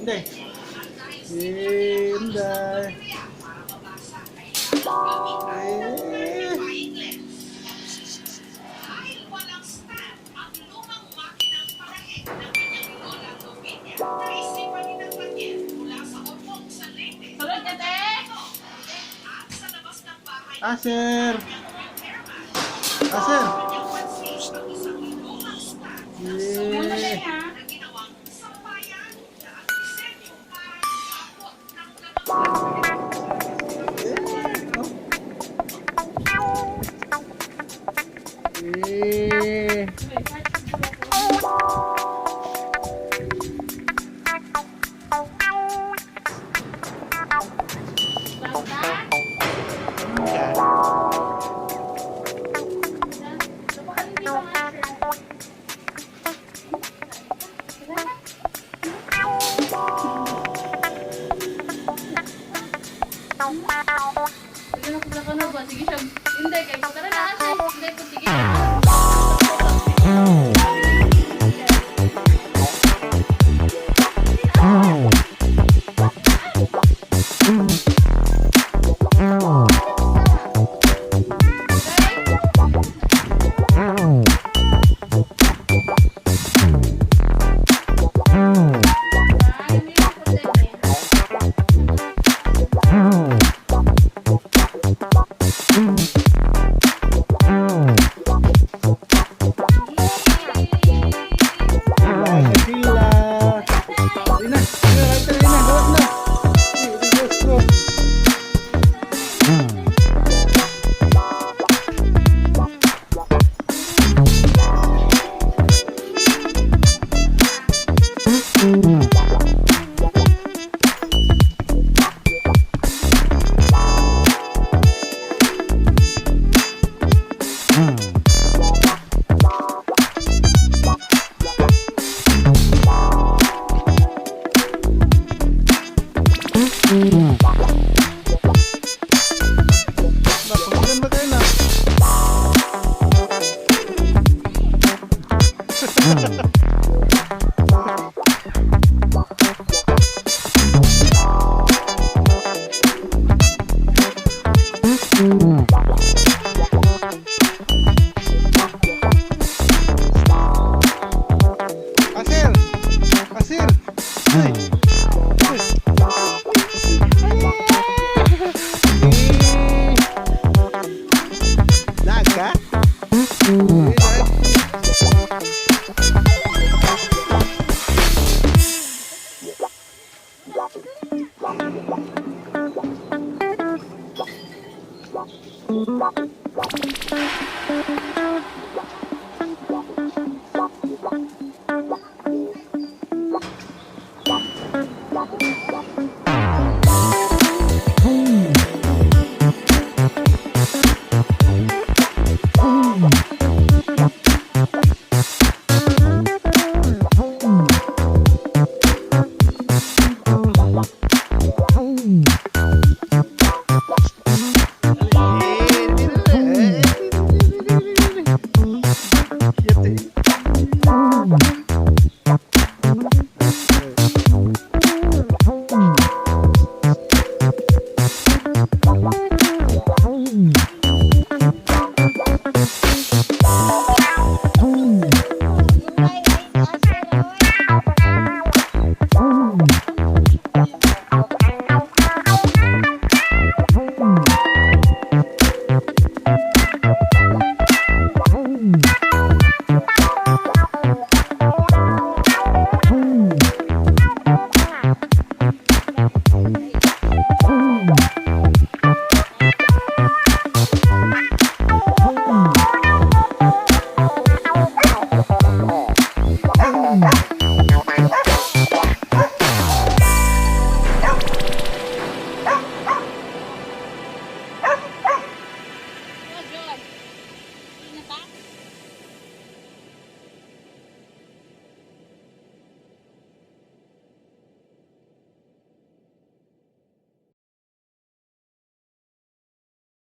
Inday. Inday. Eh. Sulod ka, te! Asher! Asher! Muna Yeah. te, ha? Eh. Basta? Napakalimit ang answer. Sige na, kung na ba? Sige siya. Hindi, kay tara na, siya. Hindi, kung sige siya. Sila, sila. Lina, Lina, Lina, gawas na. Let's go. Napakaganda ba kayo na? Asir! Asir! Ay! Ay! Eh. Lag ka? Eh, lag.